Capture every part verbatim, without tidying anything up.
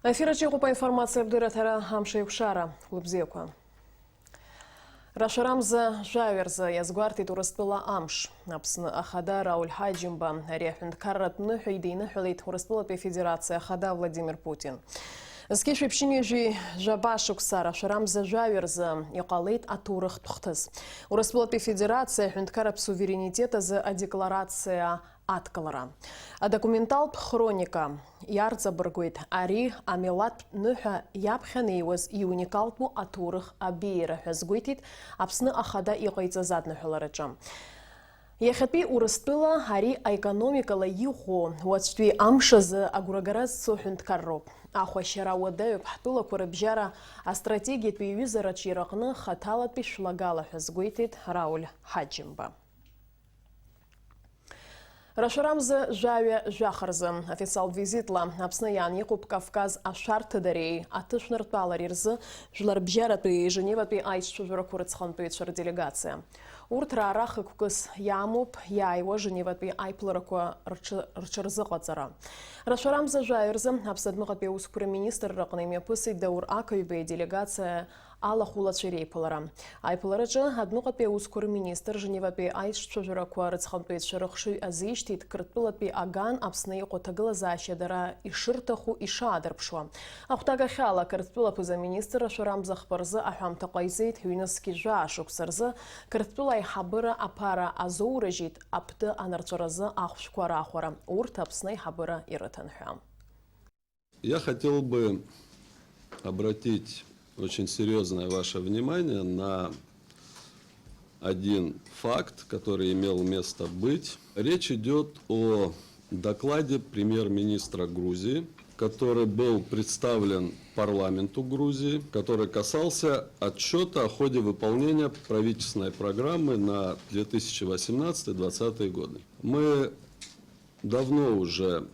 Ефираҿ иҟоуп аинформациатә дырраҭара «Амш еиқәшара». Хәлыбзиақәа. Рашәарамза жәаҩа рзы иазгәарҭеит Урыстәыла амш. Аԥсны Ахада Рауль Ҳаџьымба ари аҳәынҭқарратә ныҳәа идиныҳәалеит Урыстәылатәи Афедерациа Ахада Владимир Путин. Зқьышәи ԥшьынҩажәи жәаба шықәса рашәарамза жәаҩа рзы иҟалеит аҭоурыхтә хҭыс. Урыстәылатәи Афедерациа аҳәынҭқарратә суверенитет азы адекларациа адкылара. Адокументалтә хроника иарҵабыргуеит ари амилаҭтә ныҳәа иаԥхьанеиуаз иуникалтәу аҭоурых абеиара ҳәа азгәеиҭеит Аԥсны Ахада иҟаиҵаз адныҳәалараҿы. Иахьатәи Урыстәыла ари аекономикала иӷәӷәоу, уаҵәтәи амш азы агәрагара зцу ҳәынҭқарроуп. Ахәашьара уадаҩуп ҳтәылақәа рыбжьара астратегиатә еиҩызараҿ ираҟны хаҭалатәи шәлагала ҳәа азгәеиҭеит Рауль Ҳаџьымба. Рашәарамза жәаҩа жәаха рзы официалтә визитла Аԥсны иаан иҟоуп Кавказ ашәарҭадареи аҭышәныртәалареи рзы Жәларбжьаратәи Женеватәи аицәажәарақәа рыҵхантәаҩцәа рделегациа. Урҭ раара хықәкыс иамоуп иааиуа Женеватәи аиԥыларақәа рҽы-, рҽырзыҟаҵара. Рашәарамза жәаҩа рзы Аԥсны адәныҟатәи аусқәа рминистрра аҟны имҩаԥысит Даур Ақаҩбеи аделегациа алахәылацәа иреиԥылара. Аиԥылараҿы адәныҟатәи аусқәа рминистр Женеватәи аицәажәарақәа рыҵхантәаҩцәа рыхшыҩ азишьҭит Қырҭтәылатәи аган Аԥсны иҟоу аҭагылазаашьа дара ишырҭаху ишаадырԥшуа. Ахәҭакахьала Қырҭтәыла аԥыза-министр ашәарамза хԥа рзы аҳәамҭа ҟаиҵеит, ҩнызқь жәаа шықәса рзы Қырҭтәыла аиҳабыра аԥара азоурыжьит, аԥды анарҵәаразы ахәшәқәа рахәара, урҭ Аԥсны аиҳабыра ирыҭан ҳәа. Я хотел бы обратить очень серьёзное ваше внимание на один факт, который имел место быть. Речь идёт о докладе премьер-министра Грузии, который был представлен парламенту Грузии, который касался отчёта о ходе выполнения правительственной программы на две тысячи восемнадцатый двадцатый годы. Мы давно уже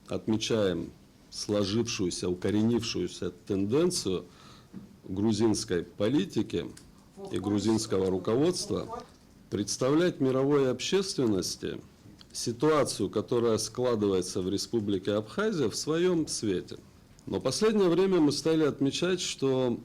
отмечаем сложившуюся, укоренившуюся тенденцию грузинской политики и грузинского руководства представлять мировой общественности ситуацию, которая складывается в Республике Абхазия, в своём свете. Но последнее время мы стали отмечать, что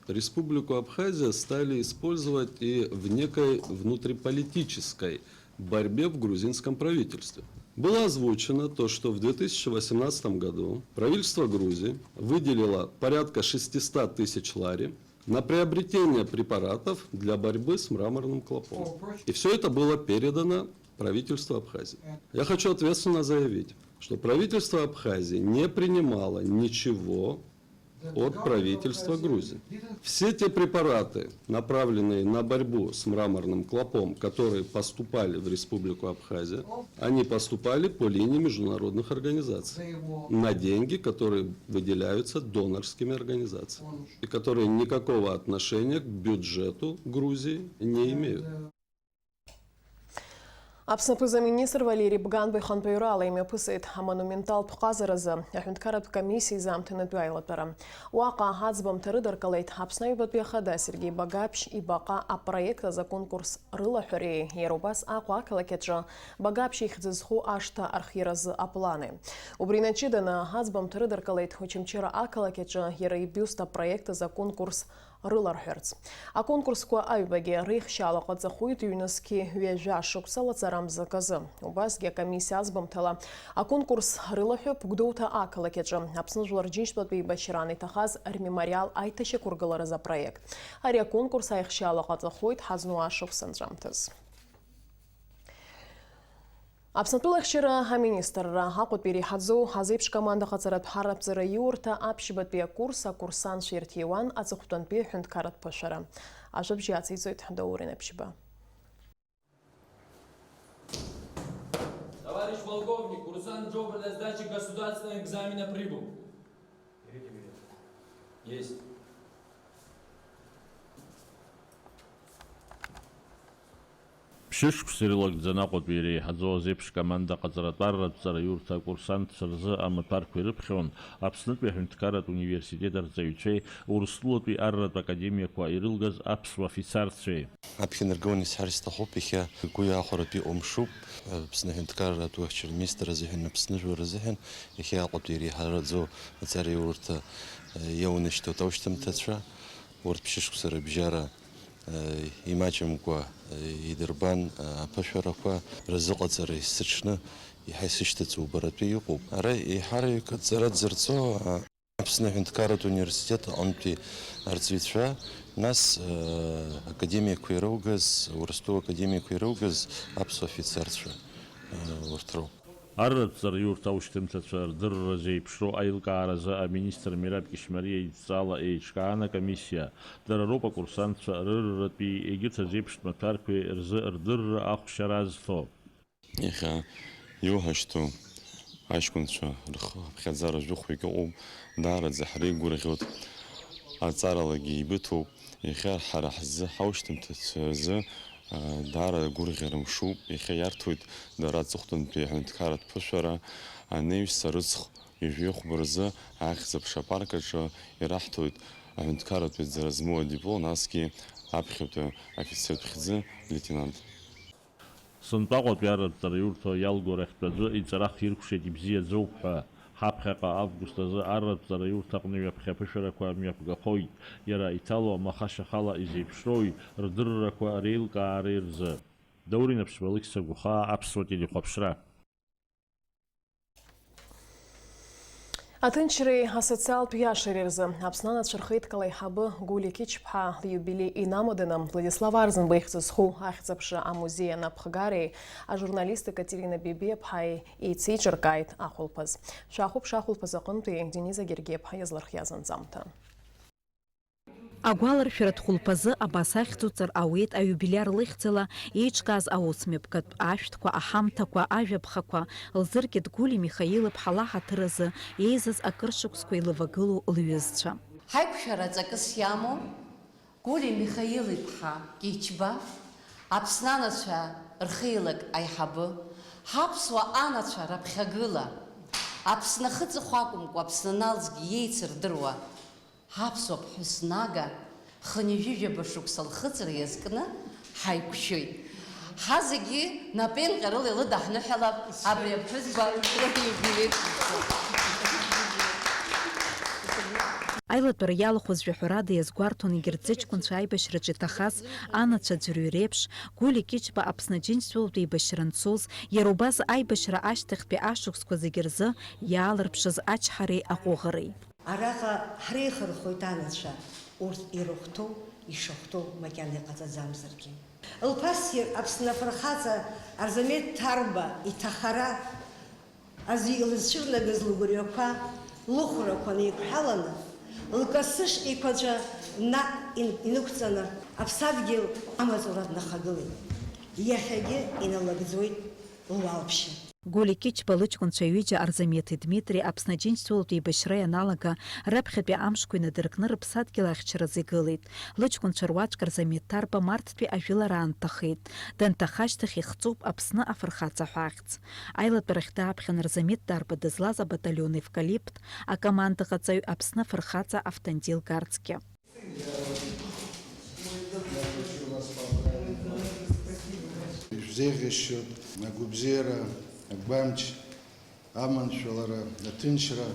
Республику Абхазия стали использовать и в некой внутриполитической борьбе в грузинском правительстве. Было озвучено то, что в две тысячи восемнадцатом году правительство Грузии выделило порядка шестисот тысяч лари на приобретение препаратов для борьбы с мраморным клопом. И всё это было передано правительству Абхазии. Я хочу ответственно заявить, что правительство Абхазии не принимало ничего от правительства Грузии. Все те препараты, направленные на борьбу с мраморным клопом, которые поступали в Республику Абхазия, они поступали по линии международных организаций на деньги, которые выделяются донорскими организациями и которые никакого отношения к бюджету Грузии не имеют. Аԥсны аԥыза-министр Валери Бганба ихантәаҩрала имҩаԥысит амонументалтә ҟазаразы аҳәынҭқарратә комиссиа изаамҭанытәи аилатәара. Уаҟа аӡбамҭа рыдыркылеит Аԥсны аҩбатәи ахада Сергеи Багаԥшь ибаҟа апроект азы аконкурс рылаҳәареи иара убас Аҟәа ақалақь аҿы Багаԥшь ихьӡ зху ашҭа архиаразы аплани. Убри инаҷыданы аӡбамҭа рыдыркылеит Очамчыра ақалақь аҿы иара ибиуст апроект азы аконкурс рыларҳәарц. Аконкурсқәа аҩбагьы реихшьаала ҟаҵахоит ҩнызқьи ҩажәа шықәса лаҵарамзак азы. Убасгьы акомиссиа азбамҭала аконкурс рылаҳәоуп Гәдоуҭа ақалақь аҿы Аԥсны Жәлар Џьынџьтәылатәи еибашьраан иҭахаз рмемориал аиҭашьақәыргыларазы апроект. Ари аконкурс аихшьаала ҟаҵахоит ҳазну ашықәс анҵәамҭаз. Аԥснытәыла ахьчара аминистрра Аҟәатәи иреиҳаӡоу азеиԥш команда ҟаҵаратә ҳараԥҵара иурҭа аԥшьбатәи акурс акурсантцәа ирҭиуан аҵыхәтәантәи аҳәынҭқарратә ԥашәара. Ажәабжь иациҵоит Даур Инаԥшьба. Товарищ полковник, курсант Джобр для сдачи государственного экзамена прибыл. Есть. Шәышықәса ирылагӡаны Аҟәатәи иреиҳаӡоу азеиԥш команда ҟаҵаратә арратә ҵараиурҭа акурсантцәа рзы амаҭәарқәа ирыԥхьон Аԥснытәи аҳәынҭқарратә университет арҵаҩцәеи Урыстәылатәи арратә академиақәа ирылгаз аԥсуа афицарцәеи. Аԥхьа инаргыланы исҳәар исҭахуп, иахьа игәы иаахәаратәы иҟоу мшуп. Аԥсны аҳәынҭқарратә уахьчара министр азыҳәан, Аԥсны жәлар азыҳәан, иахьа Аҟәатәи иреиҳараӡоу аҵараиурҭа иаунашьҭуеит аушьҭымҭацәа. Урҭ ԥшьышықәса рыбжьара имаҷымкәа идырбан аԥышәарақәа рзыҟаҵара есыҽны иаҳа исышьҭаҵоу убаратәы иҟоуп. Ара еиҳараҩык аҵара дзырҵо Аԥсны аҳәынҭқарратә университет аҟынтәи арҵаҩцәа, нас академиақәа ирылгаз, Урыстәыла академиақәа ирылгаз аԥсуа афицарцәа урҭ роуп. Арратә ҵараиурҭа аушьҭымҭацәа рдырра зеиԥшроу аилкааразы аминистр Мераб Кьышьмариа идҵала еиҿкаан акомиссиа. Дара роуп акурсантцәа рырратәи егьырҭ азеиԥштә маҭәарқәеи рзы рдырра ахәшьара азҭо. Иахьа иуҳашьҭоу аҷкәынцәа рхы аԥхьаӡара жәохәҩык ыҟоуп, даараӡа ҳреигәырӷьоит, аҵаралагьы еибыҭоуп. Иахьа ҳара ҳзы, ҳаушьҭымҭацәа рзы, аа, даара агәырӷьара мшуп. Иахьа иарҭоит дара аҵыхәтәантәи аҳәынҭқарратә ԥышәара, анаҩс арыцхә ҩажәи хәба рзы ахьӡ-аԥша апарк аҿы ираҳҭоит аҳәынҭқарратә еизара змоу адиплом, насгьы аԥхьатәи афицертә хьӡы леитенант. Сынтәа Аҟәатәи арратә ҵараиурҭа иалгоу рахьтә аӡәы иҵара хиркәшеит ибзиаӡоуп ҳәа. Ҳаԥхьаҟа август азы арратә ҵараиурҭаҟны ҩаԥхьа аԥышәарақәа мҩаԥгахоит. Иара иҭало амаха шьахала изеиԥшроуи рдыррақәа реилкаареи рзы. Даур Инаԥшьба, Алықьса Гәхаа, Аԥсуа телехәаԥшра. Аҭынчреи асоциалтә иашареи рзы Аԥсны анацәа рхеидкыла аиҳабы Гәлиа Қьычԥҳа лиубилеи инамаданы Владислав Арӡынба ихьӡ зху Ахьӡ-аԥша амузеи анапхгареи ажурналист Екатерина Бебиаԥҳаи еицеиҿыркааит ахәылԥаз. Шәахәаԥш ахәылԥаз аҟынтәи Дениза Гергиаԥҳа иазлырхиаз анҵамҭа. Агәаларшәаратә хәылԥазы абас ахьӡуҵар ауеит аиубилиар лыхьӡала еиҿкааз аусмҩаԥгатә ашәҭқәа, аҳамҭақәа, ажәаԥхақәа, лзыркит Гәлиа Михаил-иԥҳа лаҳаҭыр азы еизаз акыр шықәсқәа илывагылоу лҩызцәа. Ҳаиқәшәара ҵакыс иамоу Гәлиа Михаил-иԥҳа Кьычба, Аԥсны анацәа рхеилак аиҳабы, ҳаԥсуа анацәа раԥхьагыла, Аԥсны ахыҵыхә акәымкәа, Аԥсны аналҵгьы иеицырдыруа, ҳаԥсуа ԥҳәыс Нага хынҩажәижәаба шықәса лхыҵра иазкны ҳаиқәшәеит. Ҳазегьы напеинҟьарыла илыдаҳныҳәалап абри аԥҳәызба лиубилеитә шықәса. Аилатәара иалахәыз жәаҳәарада иазгәарҭон егьырҭ зыҷкәынцәа аибашьраҿы иҭахаз анацәа аӡәырҩы реиԥш, Гәлиа Кьычба Аԥсны Аџьынџьтәылатә еибашьра анцоз, иара убас аибашьра ашьҭахьтәи ашықәсқәа зегьы рзы иаалырԥшыз ачҳареи аҟәыӷареи. Араҟа ҳреихырхәоит анацәа, урҭ ирыхәҭоу, ишахәҭоу макьана иҟаҵаӡамзаргьы. Лԥа ссир Аԥсны афырхаҵа Арзамеҭ Ҭарба иҭахара азы илызцәырнагаз лгәырҩақәа, лыхәрақәа неиқәҳәаланы, лкасыш еиқәаҵәа наҟ ин-, инықәҵаны, аԥсадгьыл амаҵура днахагылеит. Иахьагьы иналагӡоит луалԥшьа. Гәлиа Кьычба лыҷкәынцәа ҩыџьа Арзамеҭи Дмитри Аԥсны Аџьынџьтәылатә еибашьра ианалага, раԥхьатәи амшқәа инадыркны рыԥсадгьыл ахьчаразы игылеит. Лыҷкәынцәа руаӡәк Арзамеҭ Ҭарба марттәи ажәылараан дҭахеит. Данҭаха ашьҭахь ихҵоуп Аԥсны афырхаҵа ҳәа ахьӡ. Аилатәарахь дааԥхьан Арзамеҭ Ҭарба дызлаз абаталион Евкалипт, акомандаҟаҵаҩ Аԥсны афырхаҵа Автандил Гарцкиа. Ишәзеиӷьасшьоит агәабзиара, агәамч, аманшәалара, аҭынчра.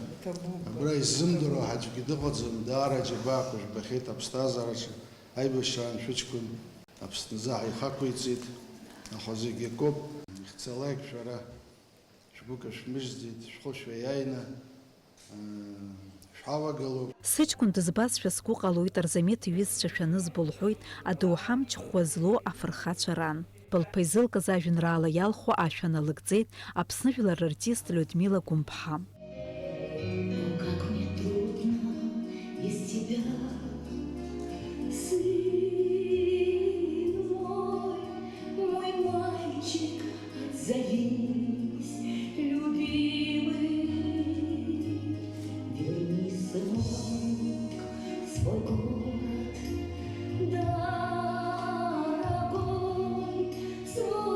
Абра иззымдыруа аӡәгьы дыҟаӡам, даара аџьабаақәа жәбахьеит аԥсҭазаараҿы, аибашьраан шәыҷкәын Аԥсназы ҳаихақәиҵеит, аха зегь акоуп, ихьӡалак шәара. Шәгәы кашәмыжьӡеит, шәхы шәаиааины, э, шәҳавагылоуп. Сыҷкәын дызбазшәа сгәы ҟалоит, Арзамеҭ иҩызцәа шәанызба лҳәоит адоуҳа мч ӷәӷәа злоу афырхацәа ран. Былԥа изылкыз ажәеинраала иалху ашәа налыгӡеит Аԥсны жәлар рартист Людмила Гәымԥҳа. Как мне трудно без тебя, сын мой, мой мальчик, отзовись, любимый. Верни, сынок, свой город, дорогой, свой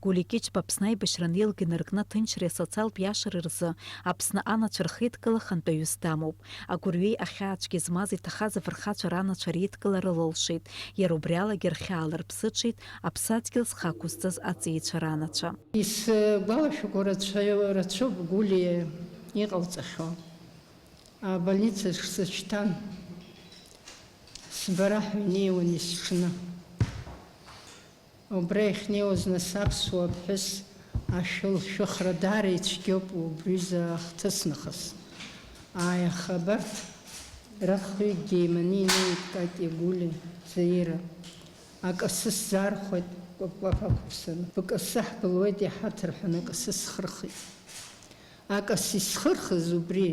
Гулиа Кьычба Аԥсны аибашьра анеилга инаркны аҭынчреи асоциалтә иашареи рзы Аԥсны анацәа рхеидкыла хантәаҩыс дамоуп. Агәырҩеи ахьаацәгьа змаз иҭахаз афырхацәа ранацәа реидкылара лылшеит, иара убри алагьы рхьаала рыԥсыҽит аԥсадгьыл зхы ақәызҵаз аҵеицәа ранацәа. Исгәалашәақәо рацәа-, рацәоуп Гулиа иҟалҵахьоу. Абольница сышьҭан, сбара ҳәа инеиуан есҽны. Убра иахьнеиуаз нас аԥсуа ԥҳәыс ашәы лшәыхра даара ицәгьоуп, убри рзы ахҭыс нахыс. Ааи, аха абарҭ рахҩыкгьы еиманы инеит Катиа, Гулиа, Заира. Акасы сзаархәеит, кәаԥ-кәаԥ ақәыԥсаны. Бкасы ҳбылуеит иҳаҭыр ҳәа, акасы схырхит. Акасы исхырхыз убри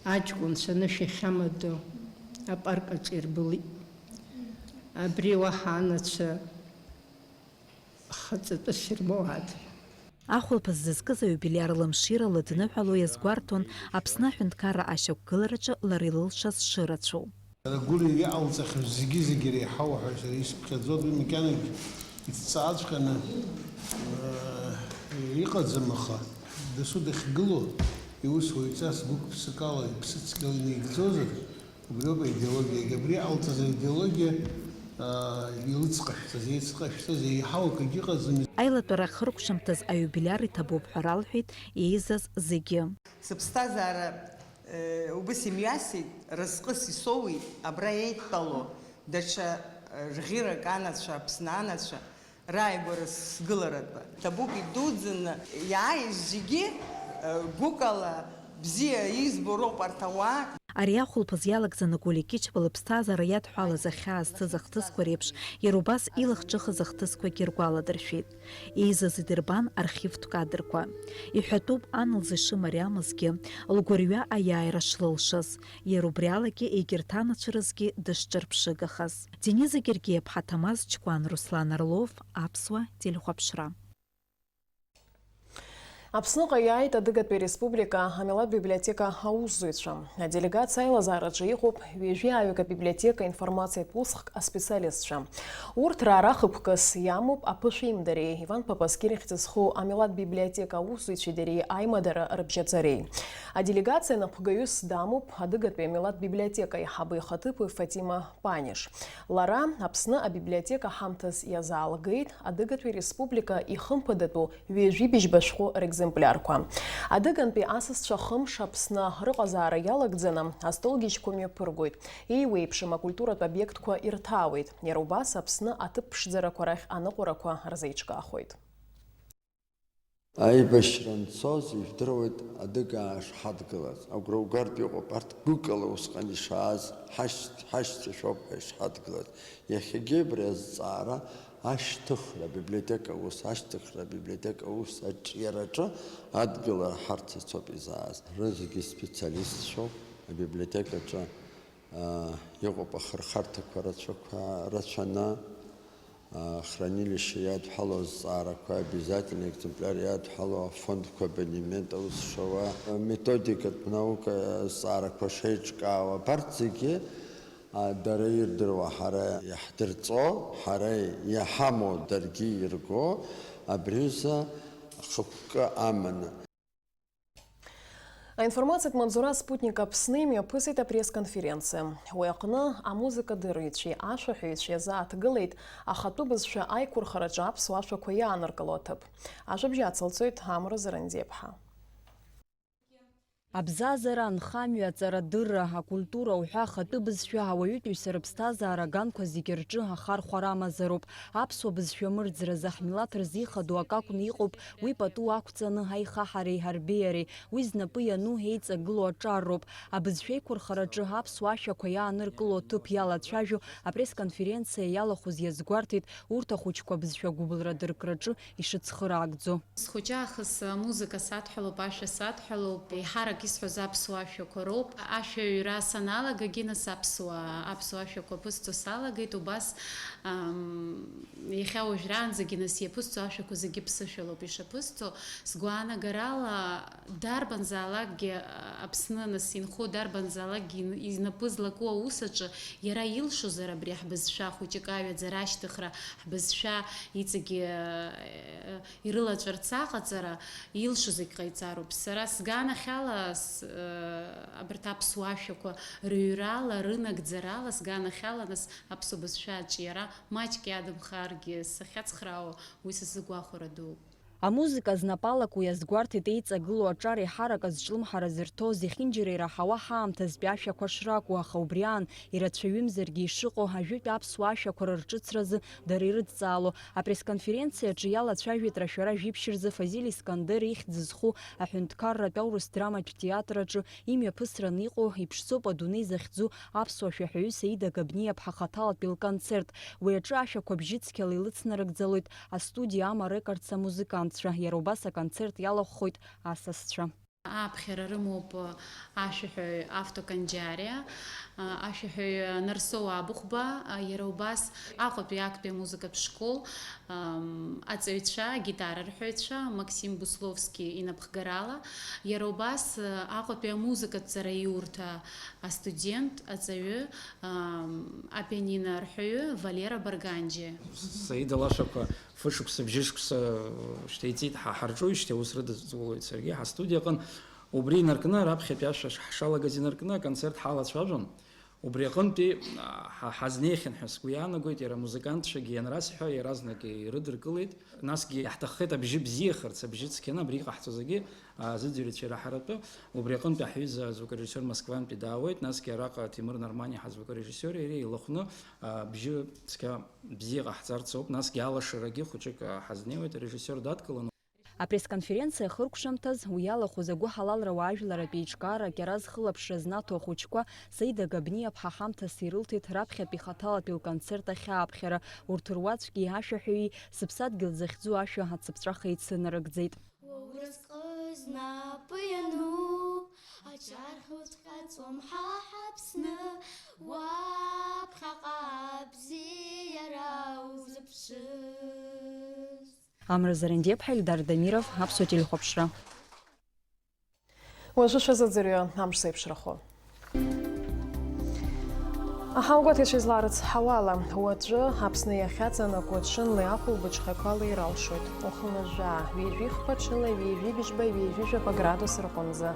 аҷкәынцәа анышә иахьамадоу апарк аҿы ирбылит. Абри уаҳа анацәа хаҵатәыс ирмоуааит. Ахәылԥаз зызкыз аиубилиар лымшира лыдныҳәало иазгәарҭон Аԥсны аҳәынҭқарра ашьақәгылараҿы лара илылшаз шырацәоу. Гәлиа иҟалҵахьаз зегьы-зегьы реиҳау ҳәа сара исыԥхьаӡоит, уи макьанагь иҭҵааҵәҟьаны, э, иҟаӡам, аха дасу дахьгылоу иусуаҩҵас гәык-ԥсыкала, иԥсыцқьала инаигӡозар, убриоуп аидеологиагьы. Абри иҟалҵаз аидеологиа, э, илыцҟашәҵаз, еицҟашәҵаз еиҳау акгьы ыҟаӡам. Аилатәара ахыркәшамҭаз аиубилиар иҭабуп ҳәа ралҳәеит еизаз зегьы. Сыԥсҭазаара, э, убыс имҩасит, разҟыс исоуит абра еидтәало даҽа, э, рӷьырак анацәа, Аԥсны анацәа рааигәара сгыларатәы. Ҭабуп идуӡӡаны иааиз зегьы, э, гәыкала бзиа избо роуп арҭ ауаа. Ари ахәылԥаз иалагӡаны Гулиа Кьычба лыԥсҭазаара иадҳәалаз ахьаа зцыз ахҭысқәа реиԥш, иара убас илахҿыхыз ахҭысқәагьы ргәаладыршәеит. Еизаз идырбан архивтә кадрқәа. Иҳәатәуп, ан лзы ишымариамызгьы, лгәырҩа аиааира шлылшаз, иара убри алагьы егьырҭ анацәа рызгьы дышҿырԥшыгахаз. Дениза Гергиаԥҳа, Ҭамаз Чкәан, Руслан Орлов, Аԥсуа телехәаԥшра. Аԥсныҟа иааит Адыгатәи Республика амилаҭ библиотека аусзуҩцәа. Аделегациа аилазаараҿы иҟоуп ҩажәи ааҩык абиблиотека информациатә усхк аспециалистцәа. Урҭ раара хықәкыс иамоуп аԥышәеимдареи Иван Папаскир ихьӡ зху амилаҭ библиотека аусзуҩцәеи дареи аимадара рыбжьаҵареи. Аделегациа напхгаҩыс дамоуп Адыгатәи амилаҭ библиотека аиҳабы ихаҭыԥуаҩ Фатима Паниш. Лара Аԥсны абиблиотека ҳамҭас иазаалгеит Адыгатәи Республика ихымԥадатәу ҩажәи быжьба шәҟәы рекземплиарқәа. Адыгантәи асасцәа хымш Аԥсны рыҟазаара иалагӡаны астолгьежьқәа мҩаԥыргоит, еиуеиԥшым акультуратә обиектқәа ирҭаауеит, иара убас Аԥсны аҭыԥ ԥшӡарақәа рахь аныҟәарақәа рзеиҿкаахоит. Аибашьра анцоз ижәдыруеит адыгаа шҳадгылаз. Агәра угартә иҟоуп арҭ гәыкала усҟан ишааз, ҳашьҭ-, ҳашьцәа шәоуп ҳәа ишҳадгылаз. Иахьагьы абри азҵаара ашьҭыхра, абиблиотека аус, ашьҭыхра, абиблиотека аус аҿиараҿы адгылара ҳарҭ ацоуп изааз. Рызегьы специалистцәоуп абиблиотекаҿы. Иҟоуп ахырхарҭақәа рацәақәа, рацәаны, ахранилище иадҳәалоу азҵаарақәа, обязательный экземпляр иадҳәалоу афондқәа, абонемент аус шауа, методикатә наука азҵаарақәа шеиҿкаауа, абарҭ зегьы, а, дара ирдыруа, ҳара иаҳдырҵо, ҳара иҳамоу даргьы ирго, абри азы хықәкы аманы. Аинформациатә маҵзура Спутник Аԥсны имҩаԥысит апресс-конференциа. Уи аҟны амузыкадырҩцәеи ашәаҳәаҩцәеи азы ааҭгылеит ахатәы бызшәа аиқәырхараҿы аԥсуа ашәақәа иааныркыло аҭыԥ. Ажәабжь ацылҵоит Амра Зарандиаԥҳа. Абзазара, анхамҩа, аҵарадырра, акультура уҳәа ахатәы бызшәа ауаҩытәыҩса рыԥсҭазаара аганқәа зегьы рҿы ахархәара амазароуп. Аԥсуа бызшәа мырӡразы ҳмилаҭ рзы ихадоу акы акәны иҟоуп. Уи пату ақәҵаны ҳаихаҳареи ҳарбеиареи, уи знапы иану ҳеиҵагылоу аҿар роуп. Абызшәеиқәырхараҿы аԥсуа ашәақәа иааныркыло аҭыԥ иалацәажәо апресс-конференциа иалахәыз иазгәарҭеит урҭ ахәыҷқәа абызшәа агәыбылра дыркраҿы ишыцхыраагӡо. Схәыҷы аахыс амузыка садҳәалоуп, ашәа садҳәалоуп, еиҳарак Исҳәоз аԥсуа ашәақәа роуп. Ашәаҩра саналагагьы, нас аԥсуа, аԥсуа ашәақәа ԥысҵо салагеит, убас, ам, иахьа уажәраанӡагьы, нас иаԥысҵо ашәақәа зегьы ԥсышәалоуп ишаԥысҵо. Сгәаанагарала, дарбанзаалакгьы, а, Аԥсны, нас инхо дарбанзаалакгьы ин-, инапы злаку аус аҿы иара илшозар абри ҳбызшәа хәыҷык аҩаӡара ашьҭыхра, ҳбызшәа иҵегьы, э, ирылаҵәарц аҟаҵара, илшо зегь ҟаиҵароуп. Сара сганахьала, с-, э, абарҭ аԥсуа ашәақәа рыҩрала, рынагӡарала, сганахьала, нас, аԥсуа бызшәа аҿиара маҷк иадамхаргьы сахьацхраауа, уи са сзы гәахәара дууп. Амузыка знапалак уи азгәарҭеит еиҵагылоу аҿар еиҳарак азҿлымҳара зырҭо, зехьынџьара ираҳауа ҳаамҭазтәи ашәақәа шракәу, аха убри аан ирацәаҩымзаргьы ишыҟоу ажәытә аԥсуа ашәақәа рырҿыцразы дара ирыдҵаало. Апресс-конференциаҿы иалацәажәеит рашәара жәиԥшь рзы Фазиль Искандер ихьӡ зху аҳәынҭқарратә аурыс драматә театр аҿы имҩаԥысраны иҟоу Иԥшӡоуп адунеи захьӡу аԥсуа шәаҳәаҩы Саида Габниаԥҳа хаҭалатәи лконцерт. Уи аҿы ашәақәа бжьыцқьала илыцнарыгӡалоит астудиа Ама Рекордс амузыкантцәа, иара убас аконцерт иалахәхоит асасцәа. Ааԥхьара рымоуп ашәаҳәаҩ Авто Канџьариа, ашәаҳәаҩ Нарсоу Абыхәба, иара убас Аҟәатәи актәи амузыкатә школ, ам, аҵаҩцәа, агитара рҳәаҩцәа Максим Бусловски инапхгарала, иара убас, Аҟәатәи амузыкатә ҵараиурҭа астудент, аҵаҩы, ам, апианино арҳәаҩы Валера Барганџьиа. Саида лашақәа фышықәса, бжьышықәса шьҭа иҵит, ҳа ҳарҿуижьҭеи аус рыдызҵулоит саргьы ҳастудиа аҟын. Убри инаркны, раԥхьатәи ашәа ш-, ҳшалагаз инаркны, аконцерт ҳалацәажәон. Убри аҟынтәи, а, ҳа-, ҳазнеихьан ҳәа сгәы иаанагоит, иара амузыкантцәагьы ианрасҳәа, иаразнак ирыдыркылеит. Насгьы иаҳҭаххеит абжьы бзиахарц, абжьы цқьаны абри иҟаҳҵоз зегьы, а, зыӡырҩцәа ираҳаратәы. Убри аҟынтәи ҳҩыза азвукорежиссиор Москвантәи даауеит, насгьы араҟа Ҭемыр Нарманиа ҳазвукорежиссиор, иара илыхәны, а, бжьы цқьа бзиа ҟаҳҵарц ауп, насгьы алашарагьы хәыҷык, а, ҳазнеиуеит, арежиссиор дадкыланы. Апресс-конференциа ахыркәшамҭаз, уи иалахәыз агәыҳалалра уаажәларратә еиҿкаара акьараз хылаԥшра знаҭо ахәыҷқәа Саида Габниаԥҳа ҳамҭас ирылҭеит раԥхьатәи хаҭалатәи лконцерт ахь ааԥхьара, урҭ руаӡәки ашәаҳәаҩи сыԥсадгьыл захьӡу ашәа ацыԥҵәаха еицынарыгӡеит. Уа уразҟы знапы иану, аҿар ҳуцәҟьаҵом ҳа ҳаԥсны, уаԥхьаҟа абзиара узыԥшыз. Амра Зарандиаԥҳа, Ильдар Дамиров, Аԥсуа телехәаԥшра. Уажәы шәазыӡырҩы амш зеиԥшрахо. Аҳауагәаҭаҩцәа изларыцҳауала, уаҵәы Аԥсны иахьаҵанакуа ҽынлеи ахәылбыҽхақәала иралшоит. Уахынла жәаа, ҩажәи хԥа, ҽынла ҩажәи быжьба, ҩажәи жәаба градус рҟынӡа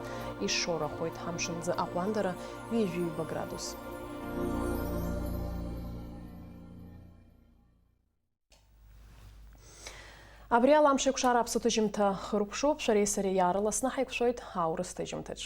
ишоурахоит, амшынӡы аҟәандара ҩажәи ҩба градус. Абри ала амш еиқәшара аԥсуа ҭыжьымҭа хыркәшоуп, шәареи сареи иаарласны ҳаиқәшәоит аурыс ҭыжьымҭаҿ.